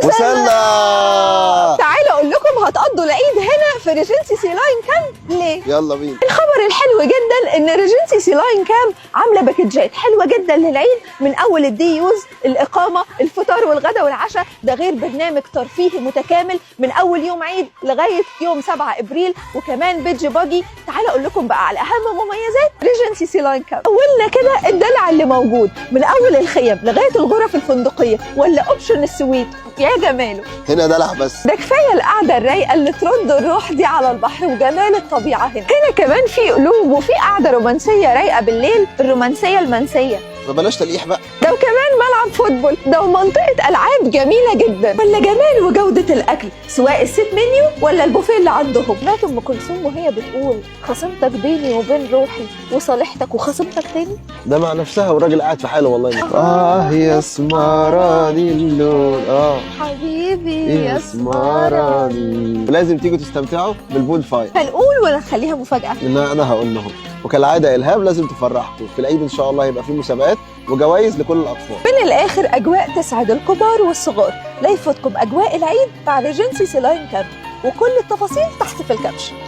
وصلنا. تعالوا اقول لكم هتقضوا العيد هنا في ريجنسي سيلاين كامب ليه؟ يلا بينا. الخبر الحلو جدا ان ريجنسي سيلاين كامب عامله باكجات حلوة جدا للعيد، من اول ال day use، الاقامة، الفطار والغداء والعشاء، ده غير برنامج ترفيهي متكامل من اول يوم عيد لغاية يوم 7 ابريل، وكمان beach buggy. تعالوا اقول لكم بقى على اهم مميزات ريجنسي سيلاين كامب. اولنا كده الدلع اللي موجود من اول الخيم لغاية الغرف الفندقية ولا option ال suite، يا جماله. هنا دلع بس. ده كفاية القعدة الرايقه اللي ترد الروح دي على البحر وجمال الطبيعة. هنا كمان في قلوب وفي قعدة رومانسية رايقة بالليل، الرومانسية المنسيه. فبلاش تلقيح بقى. ده وكمان ملعب football، ده ومنطقة العاب جميلة جدا. ولا جمال وجوده الاكل سواء ال set menu ولا البوفيه اللي عندهم. سمعت ام كلثوم وهي بتقول خصمتك بيني وبين روحي وصالحتك وخصمتك تاني؟ ده مع نفسها والراجل قاعد في حاله والله. اه يا اسمراني اللون اه حبيبي يا اسمراني. لازم تيجوا تستمتعوا بال bonfire. هنقول ولا نخليها مفاجاة؟ لا انا هقول لهم، وكالعادة الهام لازم تفرحكم في العيد ان شاء الله، هيبقى في مسابقات وجوائز لكل الاطفال. من الاخر اجواء تسعد الكبار والصغار، لا يفوتكم اجواء العيد مع ريجنسي سيلاين كامب، وكل التفاصيل تحت في ال caption.